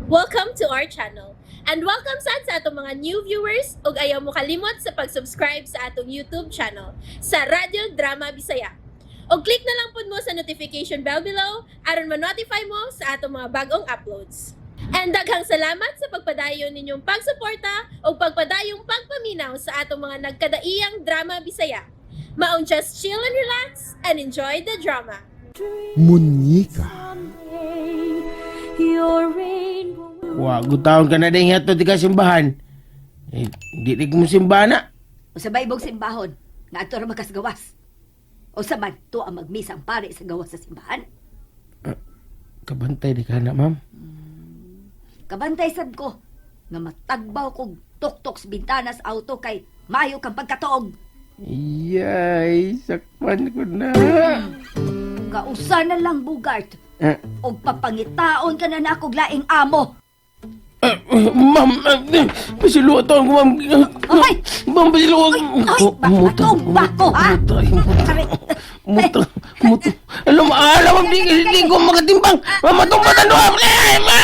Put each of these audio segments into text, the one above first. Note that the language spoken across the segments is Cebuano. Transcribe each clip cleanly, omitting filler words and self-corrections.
Welcome to our channel. And welcome sad sa atong mga new viewers ug ayaw mo kalimot sa pag-subscribe sa atong YouTube channel sa Radyo Drama Bisaya. Og click na lang pud mo sa notification bell below aron ma-notify mo sa atong mga bagong uploads. And daghang salamat sa pagpadayon ninyong pagsuporta ug pagpadayong pagpaminaw sa atong mga nagkadaiyang drama Bisaya. Maong just chill and relax and enjoy the drama. Munyika. Wa, gutaon ka na din yato di ka simbahan. Eh, di di ko mo simbahan na. Usa ba ibog simbahon nga adto ra makasgawas? Usa man to ang magmisa ang pare sa gawas sa simbahan? Kabantay di ka na, ma'am. Kabantay sad ko nga matagbaw kog tuktok sa bintana sa auto kay mayo kang pagkatuog. Yay, sakpan ko na. Kausa na lang, Bugart. Eh, Og papangitaon ka na na akong laing amo. Ma'am, pasiluwa taon ko, ma'am. Ay! Ma'am, pasiluwa. Ay, matumba ko, ha? Aray. Muta, muta. Alam, alam, ma'am, di ko makatimbang. Ma'am, matumba na doon. Eh, ma!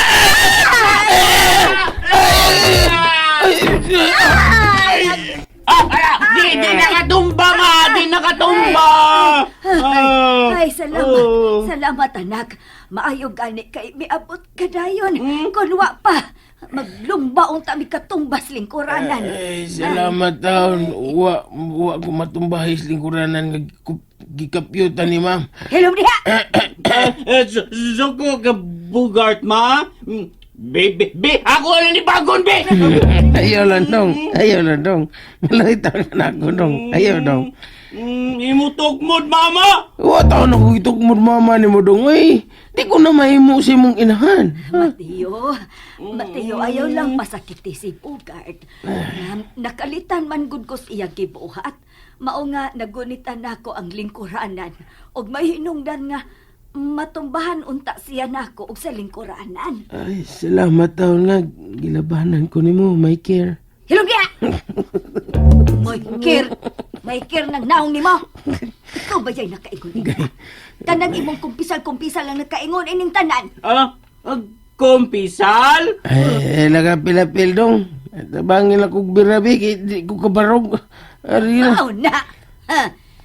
Eh, ay, ay, ay. Ah, ala, di nakatumba ma, di nakatumba. Ah, Ay, salamat. oh. Salamat, anak. Maayo gani kay miabot ka dayon. Kun wa pa, maglumba unta mi katumbas lingkuranan. Ay, salamat taon. Wa ko matumbahay sa lingkuranan nga gikapyutan ni ma'am. Hilom diha! Eh, suko ka Bugart ma. Be, be, be, ako na ni Bagon, be. Ayaw lang dong. Ayaw lang dong. Malangit ka na ako dong. Ayaw dong. Imutok mo, mama. Wa taon ako itukmod mama ni mo dong. Ay, di ko na mahimo sa imong inahan. Mateo, Mateo, ayaw lang pasakiti si Bugart. Nakalitan man gud ko sa iyang gibuhat. Mao nga nagunitan nako ang lingkuranan ug may hinungdan nga matumbahan unta siya nako og sa lingkuranan. Ay, salamat taon nga. Gilabanan ko nimo, my care. Hilom diha! May kir! May kir ng naong nimo! Ikaw ba ya'y nakaingon nila? Kanang imong kumpisal-kumpisal ang nakaingon ining tanan. Ah, ah, kumpisal? Ay, laga pilapil dong. Tabangin ako birabi, kay di ko kabarog. Ari na. Mao na! Ha?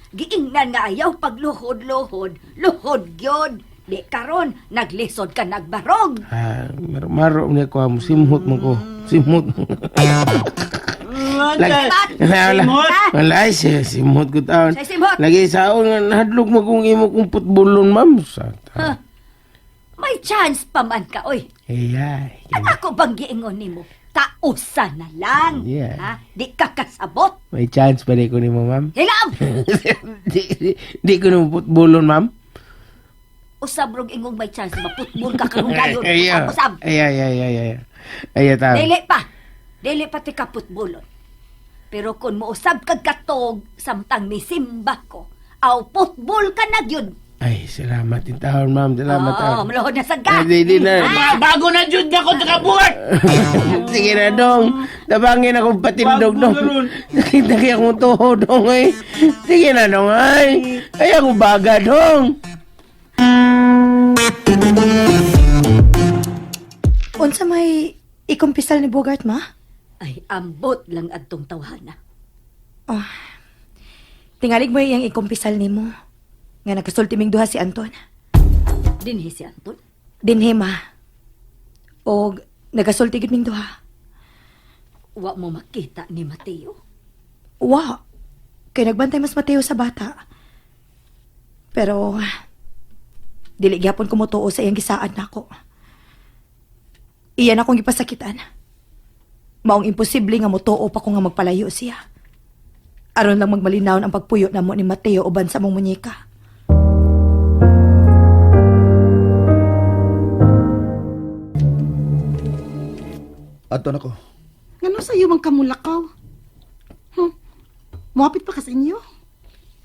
Giingnan nga ayaw pagluhod-luhod. Luhod gyud. Di karon naglisod ka nagbarog. Ah, maro-maro niya ko, amo. Simhot mo ko. Simhot. Lagi, wala, Simhot? wala, ay, simhot ko taon. Say simhot. Lagi saon nga, nahadlok mo kung imo kong putbolon, ma'am. Sata. May chance pa man ka, oy. Ay, At ako bang giingon nimo? Kausa na lang. Yeah. Ha? Di ka kasabot. May chance pa di ko nimo, ma'am. Hilaw! Di ko nimo putbolon, ma'am. Usab rog ingong may chance maputbol ka karong dayon. Ay, Usab. ay, ay, ay, ay, ay. Ay, taon. Dili pa. Dili pa ti kaputbolon. Pero kung mousab kag katog samtang misimba ko, aw putbol ka na gyud. Ay, salamat din taon, ma'am. Salamat Oo, taon. maluhod na sad ka. Ay, di na. Bago na jud ako ka Bugart. Sige na, dong. Tabangin akong patindog, Bago dong. na ron. Nakita kaya akong toho, dong, ay. Sige na, dong, ay. Ay, ako baga, dong. Unsa may ikumpisal ni Bogart, ma? Ay, ambot lang adtong tawhana. Oh. Tingalig mo iyang ikumpisal nimo. Nga nagkasulti ming duha si Anton. Dinhi si Anton. Dinhi, ma. Og nagasulti gid ming duha. Wa mo makita ni Mateo. Wa. Kay nagbantay mas Mateo sa bata. Pero dili gyapon ko motuo sa iyang gisaad nako. Iyan akong gipasakitan. Maong imposible nga motuo pa ko nga magpalayo siya. Aron lang magmalinawon ang pagpuyo namo ni Mateo uban sa mong munyika. Anton ako. Ngano sa iyo man kamulakaw? Muapit pa ka sa inyo?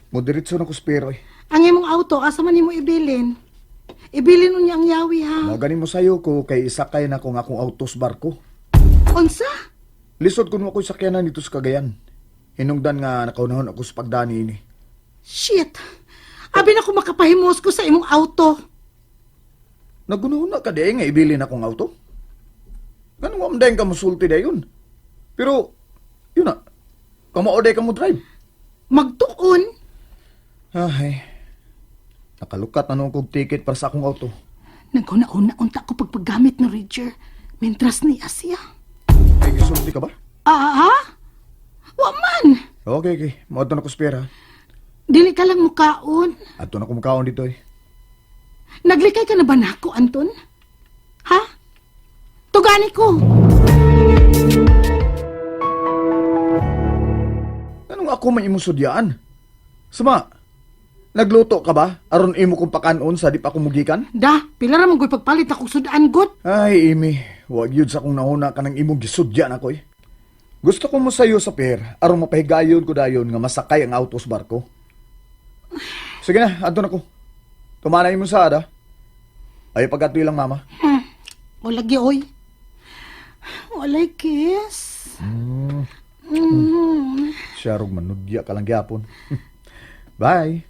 Moderitso na ko spero eh. Ang imong auto, asa man nimo ibilin? Ibilin unya ang yawi ha. Mao gani mo sayo ko kay isakay na ko nga akong auto sa barko. Unsa? Lisod kuno ako sakyanan dito sa Cagayan. Hinungdan nga nakaunahon ako sa pagdani ini. Shit. Abi na ko makapahimos ko sa imong auto. Nagunahon na ka di nga ibilin akong auto. Wa man dayon ka musulti dayon. Pero yun na. Kamao day ka mo drive. Magtuon. Ay. Nakalukat na noon kog ticket para sa akong auto. Naghuna-una unta ko pagpaggamit ng Roger. Mentras niya siya. Ay, gisulti ka ba? Ah, ha? Wa man. Okay, okay. Moadto na ko sa pera. Dili ka lang mukaon. Adto na ko mukaon dito eh. Naglikay ka na ba nako, Anton? Ha? Tugani ko. Anong ako man imong sudyaan? Sama, nagluto ka ba? Aron imo kong pakanon sa di pa ako mugikan? Da, pila ra man ko'y pagpalit akong sudan god. Ay, Amy, wag yun sa akong nahuna ka ng imong gisudya na ko eh. Gusto ko mo sayo sa pier, aron mapahigayon ko dayon nga masakay ang auto sa barko. Sige na, adto na ko. Tumanay mo sa ada. Ay, pagkatuloy lang, mama. Wala gi oy. Walay kiss. Siya rog manudya ka lang gyapon. Bye.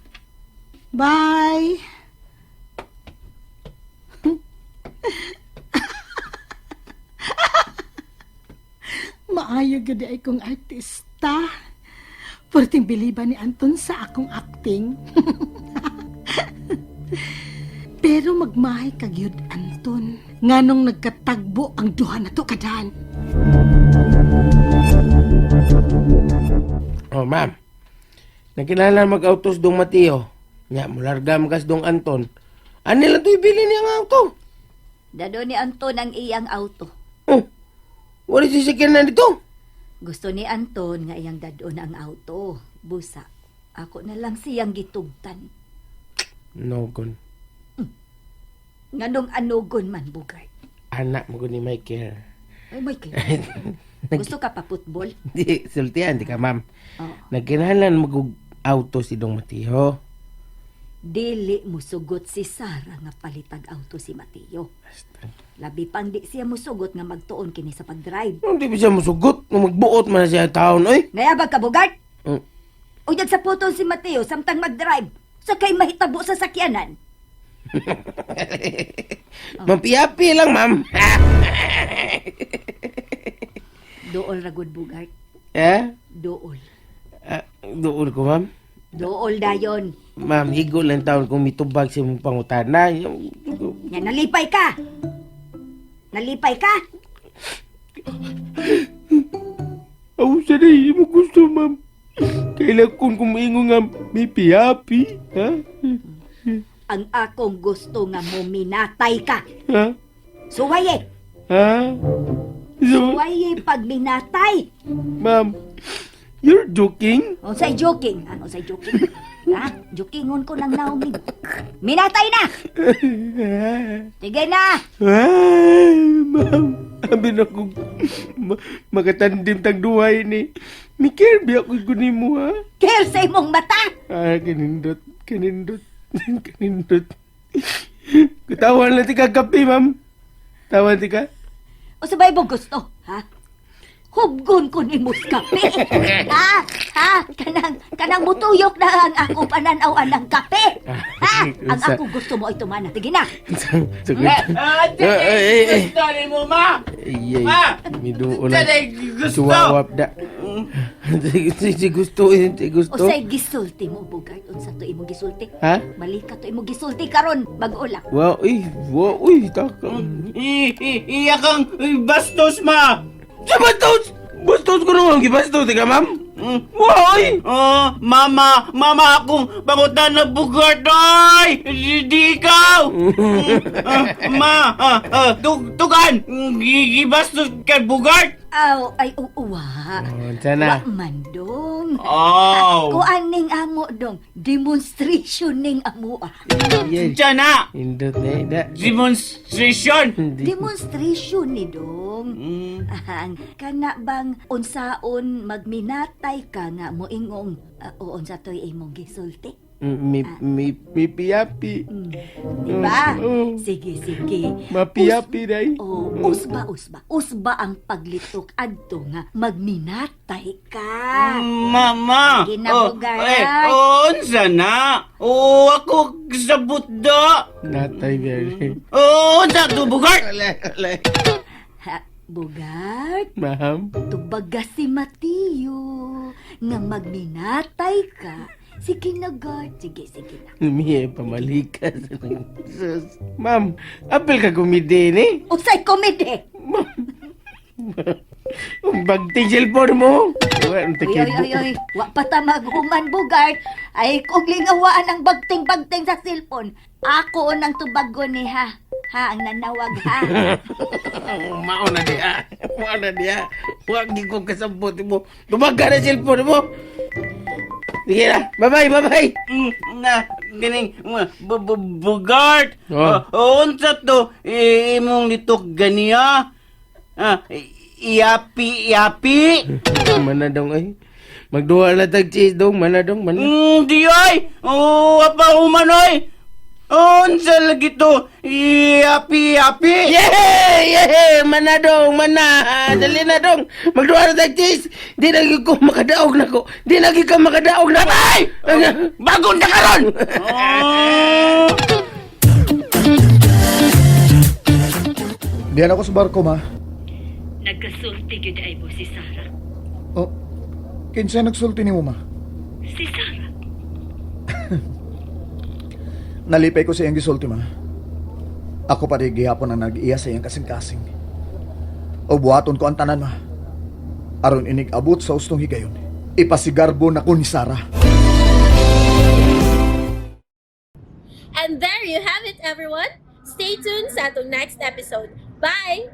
Bye. Maayo gud ay kong artista. Perting biliban ni Anton sa akong acting. Pero magmahay ka gyud Anton. Nganong nagkatagbo ang duha na to kadaan. Oh, ma'am. Nakilala mag-autos dong Mateo. Nya, mularga magas dong Anton. Ano lang to ibili niya ang auto? Dado ni Anton ang iyang auto. Oh, wala sisakyan na dito. Gusto ni Anton nga iyang dadon ang auto. Busa, ako na lang siyang gitugtan. No, gon. Nganong anugon man, Bugart. Anak mo ni Michael. Ay, Michael. Gusto ka pa football? Di, sultian, di ka, ma'am. Oo. Nagkinahanglan mag auto si Dong Mateo. Dili musugot si Sara nga palitag auto si Mateo. Labi pang di siya musugot nga magtuon kini sa pag-drive. Nung di ba siya musugot? Nung magbuot man na siya taon, oy. Nayabag ka, Bugart? Mm. O nagsaputon si Mateo samtang mag-drive sa kay mahitabo sa sakyanan. Mapiapi lang, ma'am. Dool ragod, Bugart. Eh? Dool. Ah, dool ko, ma'am. Dool dayon. Ma'am, higo lang taon kung mitubag sa mong pangutana. Nga nalipay ka. Nalipay ka. Ako sana hindi mo gusto, ma'am. Kailan kung kumingo nga may piapi, ha? Ang akong gusto nga mo minatay ka. Ha? Suwaye. Ha? So, Suwaye pag minatay. ma'am, you're joking? Unsay joking? Ano say joking? Ha? Jokingon ko lang naong nimo. Minatay na! Sige na! Ay, ma'am, abi na kong makatandim tag duhay ni. Mikir biya ko mo, ha? Care sa imong mata! Ah, kanindot, kanindot, kanindot. Katawan lang ti kagabi, ma'am. Tawan ti ka. O sabay mo gusto, ha? Hubgon ko ni kape. Ha? Ha? Kanang, kanang mutuyok na ang ako pananaw ang kape. Ha? Ang ako gusto mo ay tumana. Sige na. Sugod. Ah, Eh, eh, eh. gusto ni mo, ma! Ay, ay. Ma! Miduo lang. Dali, gusto! Suwawap da. Si gusto, si O gusto. say gisulti mo, Bugart. Unsa to imong gisulti? Ha? Mali ka to imong gisulti karon. Bag-o lang. Wow, uy, wow, uy, taka. Iya kang bastos, ma! Sa bastos! Bastos ko naman, gibastos, di ka, ma'am? Wow, uy! Oh, mama, mama akong bangutan na bugart, ay! Di ikaw! Ah, ma, tugan! Gibastos ka bugart! Aw, ay uwa. Oh, sana. Wa man dong. Oh! Kuan ning amo dong. Demonstration ning amo ah. Yes. Diyan na! Indot na, da. Demonstration! Demonstration ni dong. Ang kana bang unsaon magminatay ka nga moingong o unsa toy imong gisulti? Mi, piyapi. Di ba? Oo. Sige, sige. Mapiyapi, day. Oh, usba usba. Usba ang paglitok adto nga magminatay ka. Mama! Sige na, Bugart. eh, unsa na? Oh, ako sa butda! Natay, very. Oh, unsa to, Bugart? Wala, wala. Ha, Bogart, Ma'am. tubaga si Mateo nga magminatay ka. Sige na, Gart. Sige, sige na. Miye, pamalikas. Sus. Ma'am, apel ka kumidi ni. Unsay komede? Ang bagting cellphone mo. Wa, ang Oy, takid oy, oy, oy. Wa pa ta maghuman, Bogart. Ay, kung lingawaan ang bagting-bagting sa cellphone. Ako nang tubago ni ha. Ha, ang nanawag ha. Mao na diha. Mao na diha. Wa gid ko kasabot mo. Tubag ka na cellphone mo. Sige na. Bye-bye, bye-bye. Na, ganing, Bugart! Oh. Oh, unsa to? Imong litok ganiya? Ah, iyapi, iyapi? Mana dong ay. Magduha na tag cheese dong, mana dong, mana. Di ay! Oh, apa humanoy? Unsa lagi to? Iyapi, iyapi? Yeah! Yeah! Mana dong, mana. Dali na dong. Magduha na tag cheese. Di lagi ko makadaog na ko. Di lagi ka makadaog na ko. Ay! Bagon na karon! Oh. Diyan ako sa barko, ma. Nagkasulti gyud ay mo si Sarah. Oh, kinsa nagsulti nimo, ma? Si Sarah. Nalipay ko sa iyang gisulti, ma. Ako pa rin gihapon ang nag-iya sa iyang kasing-kasing. O buhaton ko ang tanan, ma. Aron inig abot sa ustong higayon. Ipasigarbo na ko ni Sarah. And there you have it, everyone. Stay tuned sa atong next episode. Bye!